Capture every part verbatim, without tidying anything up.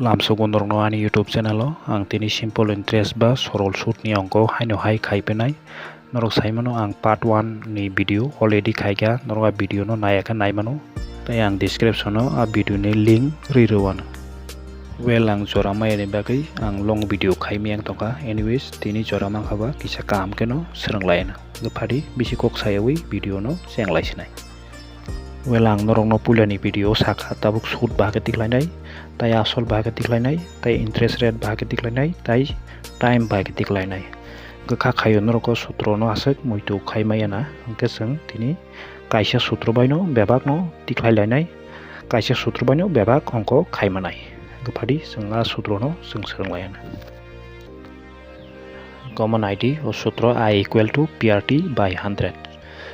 Lamsogo norokno ani YouTube channel o ang tini simple interest ba sorol sud ni ongko haino hai khai penai. Norok sai mano ang part one ni video already khaikha, norok a video no naiya khe nai mano. Tai ang description o a video ni link rwi rwano. Well, ang jora maya ni bagwi ang long video khai miyang tongkha. Anyways, tini jora mankha ba kisa kaham khe no swrwng lai na. Phadi bisi kok sayawi video no cheng lai sinai. Well, ang norokno puilani video o sakha, tabuk sud bahai khe tiklainai, tai asol bahai khe tiklainai, tai interest rate bahai khe tiklainai, tai time bahai khe tiklainai. Hwnkhe kha khaio norok o sutro no aswk muitu khai maya na, hwnkhe chwng tini kaisa sutro bai no bebak no tiklai lainai, kaisa sutro bai no bebak ongko khai manai. Hwnkhe phadi chwng a sutro no chwng swrwng lai na. Common I D o sutro I equal to P R T by hundred.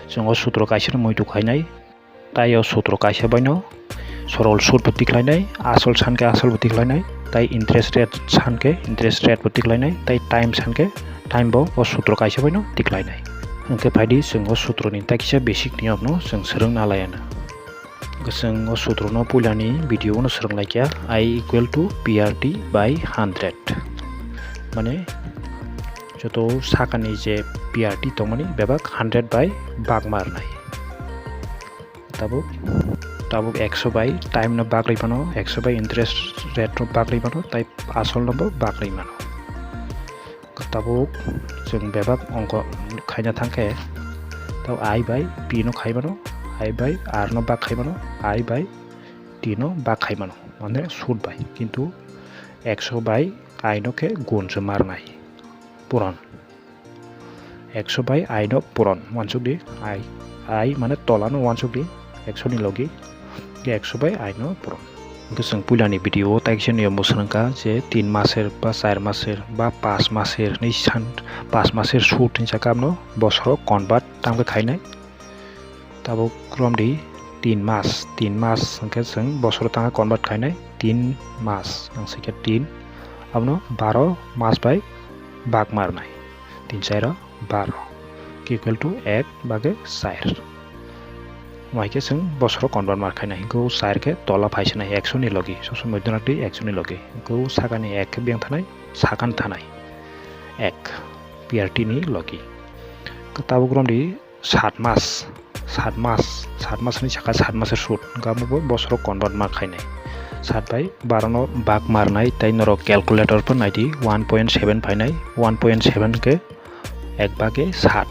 Chwng o sutro kaisa no muitu khainai, tai o sutro kaisa bai no sorol sud bo tiklainai, asol san khe asol bo tiklainai, tai interest rate san khe interest rate bo tiklainai, tai time san khe time bo o sutro kaisa bai no tiklainai. Hwnkhe phadi chwng o sutro ni tai kisa basic niyom no chwng swrwng na lai na. Chwng o sutro no puilani video o no swrwng lai kha, I equal to P R T by hundred. Mane joto sakani je P R T tongmani bebak hundred bai bak ma rwnai. Tabuk, tabuk ekso bai time no bak rwi mano, ekso bai interest rate no bak rwi mano, tai asol no bo bak rwi mano. Tabuk chwng bebak ongko khaina thang khe, tabuk I bai P no khai mano, I bai R no bak khai mano, I bai T no bak khai mano, mane sud bai, kintu ekso bai I no khe gun se ma rwnai, puron. Ekso bai I no puron, uansuk di, I, I mane tola no uansuk di, ekso ni logi, ekso bai I no puron. Hwnkhe chwng puilani video o taikisa niyom bo swrwngkha je tin maser ba char maser ba pas maser ni san, pas maser sud hinsa khe abno bosoro convert tamkhe khainai. Tabuk romdi tin mas, tin mas hwnkhe chwng bosoro tangkhe convert khainai tin mas, ang saikhe tin, abono baro mas bai bak ma rwnai, tin chairo baro equal to ek bage char. Omo hai khe chwng bosoro convert ma khainai, hwnkhe o char khe tola phai sinai ekso ni logi, sob somoi dona twi ekso ni logi, hwnkhe o sakani ek khe biyang thanai, sakani thanai ek P R T ni logi. Tabuk romdi sat mas, sat mas, sat mas hinwi sakha, sat maser sud, hwnkhe amo bo bosoro convert ma khainai. Sat bai baro no bak ma rwnai, tai norok calculator pho naidi, one point seven phainai, one point seven khe ek bage sat.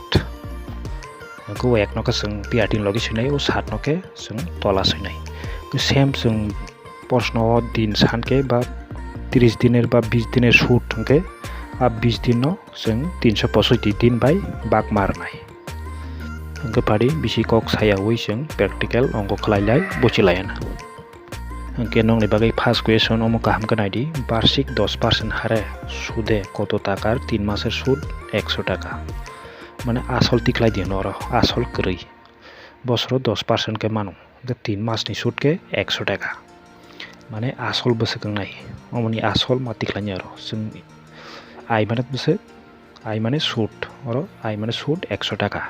Hwnkhe o ek no khe chwng P R T ni logi swinai, o sat no khe chwng tola swinai. Same chwng Proshno o din san khe ba tris diner ba bis diner sud hwnkhe, a bis din no chwng tinso posoiti din bai bak ma rwnai. Hwnkhe phadi bisi kok sayawi chwng practical ongko khlai lai buchi lai na. Hwnkhe nokni bagwi first question omo kaham khe naidi, barsik dos percent hare sude koto takar tin maser sud ekso taka. Mane asol tiklai di hwno oro, asol kwrwi. Bosoro dos percent khe mano, hwnkhe tin masni sud khe ekso taka. Mane asol bwswk wngnai, omoni asol ma tiklaini oro. Chwng I mane bwswk, I mane sud, oro I mane sud ekso taka.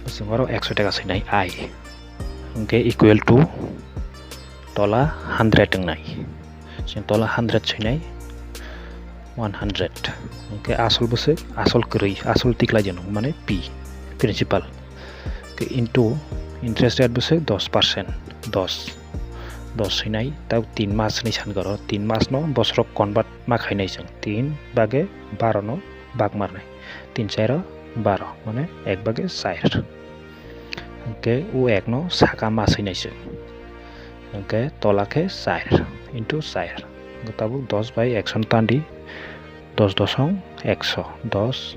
Chwng oro ekso taka swinai I. Hwnkhe equal to tola hundred wngnai. Chwng tola hundred swinai, one hundred. Hwnkhe asol bwswk, asol kwrwi, asol tiklai jeno, mane P, principal. Hwnkhe into interest rate bwswk dos percent, dos. Dos swinai, tei tin mas hinwi san khe oro, tin mas no bosoro convert ma khainai chwng, tin bage baro no bak ma rwnai, tin chairo baro, mane ek bage char. Hwnkhe o ek no saka ma swinai chwng. Hwnkhe tola khe char into char. Hwnkhe tabuk dos bai ekso no tan di. Dos dosong ekso, dos.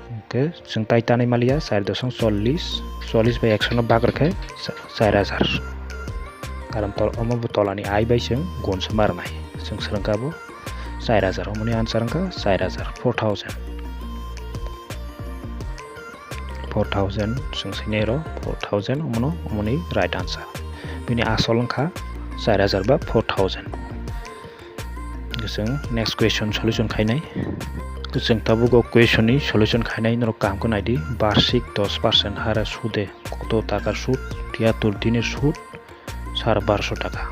Hwnkhe chwng tai tanwi maliya, char dosong chollish. Chollish bai ekso no bak rwkhe cha-, char hajar. Karon tol-, omo bo tolani I bai chwng gun se ma rwnai. Chwng swrwngkha bo char hajar, omoni answer wngkha char hajar, four thousand. Four thousand chwng sinai oro, four thousand omono, omoni right answer. Bini asol wngkha char hajar ba four thousand. Chwng next question solution khainai. Chwng tabuk o question ni solution khainai, norok kaham khe naidi, barsik dos percent hare sude koto takar sud, tiyatur dinir sud, sar barso taka.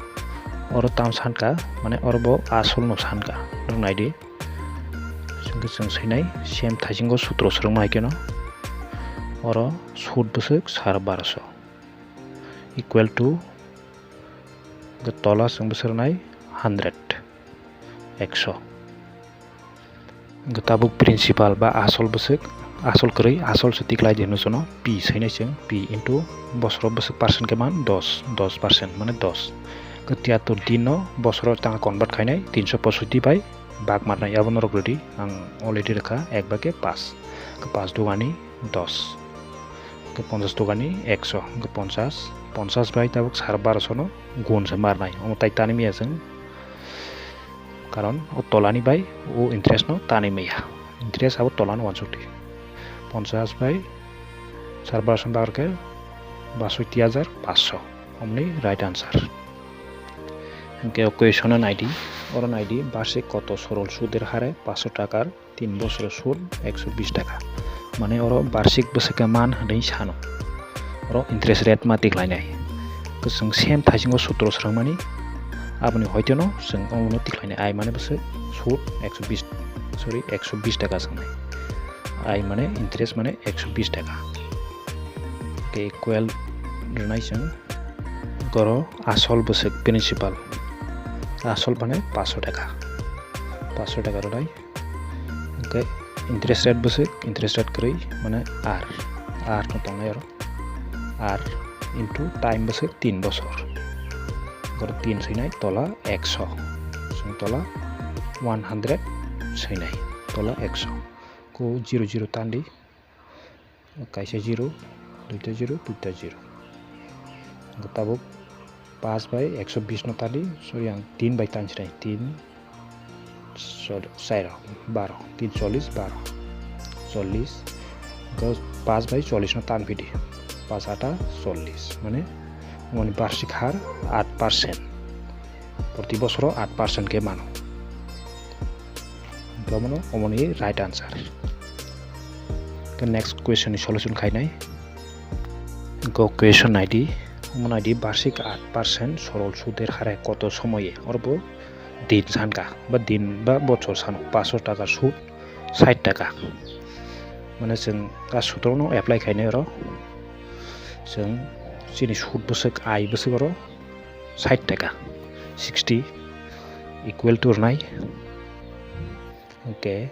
Oro tam sanka, mane oro bo asol no sanka. Rwng naidi. Chwng khe chwng swinai, same thaisingo sutro swrwngma hai kheno. Oro sud bwswk sar barosho. Equal to, hwnkhe tola chwng bwswrwnai hundred, ekso. Hwnkhe tabuk principal ba asol bwswk, asol kwrwi, asol se tiklai di hwnwi chwngno P swinai chwng, P into bosoro bwswk percent khe man dos, dos percent mane dos. Hwnkhe tiyatur din no bosoro tang convert khainai, tinso posoiti bai bak marnai, abo norok rwdi, ang already rwkha, ek bage pas. Hwnkhe pas dugani dos. Hwnkhe ponchas dugani ekso, hwnkhe ponchas, ponchas bai tabuk sar barosho no gun se marnai. Omo tai tani miya chwng. Karon o tolani bai o interest no tani miya. Interest abo tolano wansukti. Ponchas bai sar barosho no bakar khe basoiti hajar paso. Omoni right answer. Hwnkhe o question no naidi, oro naidi, barsik koto sorol suder hare paso takar tin bosoro sud ekso bis taka. Mane oro barsik bwswk khe man hwnwi sano. Oro interest rate ma tiklainai. Kwchwng same thaisingo sutro swrwngmani, aboni hoitono chwng omono tiklainai. I mane bwswk sud ekso bis, sorry, ekso bis taka swngnai. I mane interest mane ekso bis taka. Hwnkhe equal rwnai chwng. Goro asol bwswk principal. Asol mane paso taka. Paso taka rwnai. Hwnkhe interest rate bwswk, interest rate kwrwi mane ar. Ar no tongnai oro. Ar into time bwswk tin bosor. Goro tin swinai tola ekso. Chwng tola one hundred swinai. Tola ekso. Ko zero zero tandi. Kaisa zero, duita zero, duita zero. Hwnkhe tabuk pas bai ekso bis no tadi, sorry, ang tin bai tan sinai, tin, sorry, chair, baro, tin chollis, baro, chollis. Hwnkhe pas bai chollis no tan pidi, pas ata chollis, mane, mane barsik har at percent. Proti bosoro at percent khe mano. Hwnkhe omono, omoni right answer. Hwnkhe next question ni solution khainai. Hwnkhe o question naidi, omo naidi, barsik at percent sorol suder hare koto somoye? Oro bo din sanka, ba din ba bochor sano, paso taka sud sait taka. Mane chwng a sutro no apply khainai oro. Chwng chini sud bwswk, I bwswk oro sait taka, sixty equal to rwnai. Hwnkhe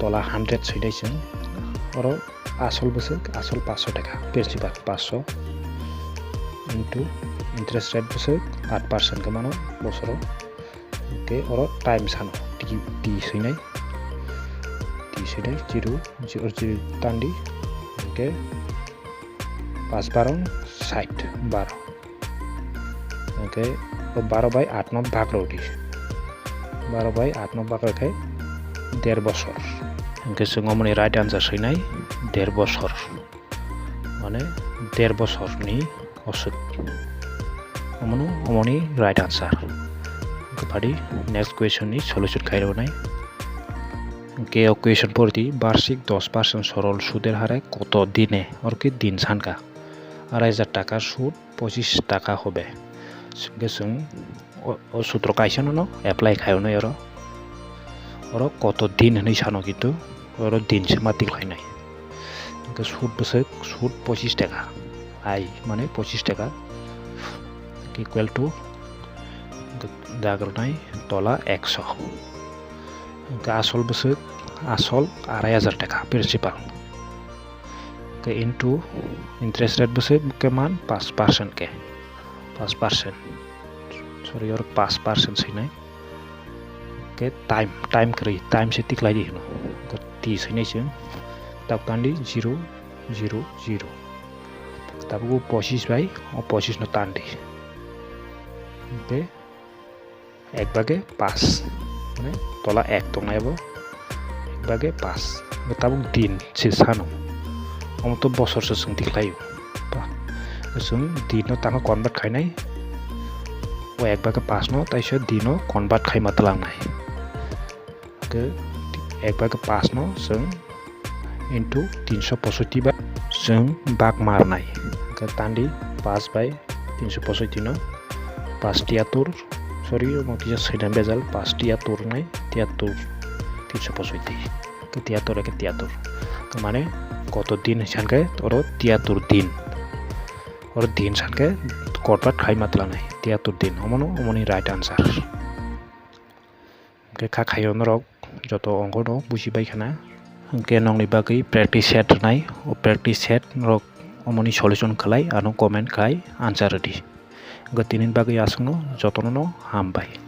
tola hundred swinai chwng, oro asol bwswk, asol paso taka, principal paso into interest rate bwswk at percent khe mano bosoro. Hwnkhe oro time sano, T, T swinai, T swinai, zero, zero, zero tandi, hwnkhe pas barong sait, baro. Hwnkhe o baro bai at no bak rw di. Baro bai at no bak rw khe der bosor. Hwnkhe chwng omoni right answer swinai der bosor. Mane der bosor ni oswk. Omono, omoni right answer. Hwnkhe phadi next question ni solution khai rwnai. Hwnkhe o question pordi, barsik dos percent sorol suder hare koto dine, oro khe din sanka. Arai hajar taka sud pochis taka hobe. Hwnkhe chwng o, o sutro kaisa no apply khai rwnai oro. Oro koto din hwnwi sano, kintu oro din se ma tikhlainai. Hwnkhe sud bwswk, sud pochis taka. I mane pochis taka equal to dagrwnai tola ekso. Hwnkhe asol bwswk, asol arai hajar taka principal. Hwnkhe into interest rate bwswk khe man pas percent khe. Pas percent. Sorry, oro pas percent swinai. Hwnkhe time, time kwrwi, time se tiklai di hwno. Hwnkhe T swinai chwng. Tabuk tandi zero, zero, zero. Tabuk o pochis bai, o pochis no tandi. Hwnkhe ek bage pas, mane tola ek tongnai abo, ek bage pas. Hwnkhe tabuk din se sano, omo to bosor se chwng tikhlaio. Chwng din no tamo convert khainai, o ek bage pas no taisa din no convert khaima twlangnai. Hwnkhe ek bage pas no chwng into tinso posoiti bai chwng bak marnai. Hwnkhe tandi pas bai tinso posoiti no Pas tiyatur, sorry, omo kisa soinam bejal, pas tiyatur nai, tiyatur, tinsho posoiti. Ke tiyatur, ke tiyatur. Ke mane, koto din sanke, oro tiyatur din. Oro din sanke, kotba khai matla nai, tiyatur din. Omono, omoni right answer. Hingke kha khaio norok joto ongkho no buji bai khana. Hingke nongni bagwi practice set rwnai, o practice set norok omoni solution khlai ano comment khai answer rwdi. Hingke tinini bagwi aswkno jotono no hambai.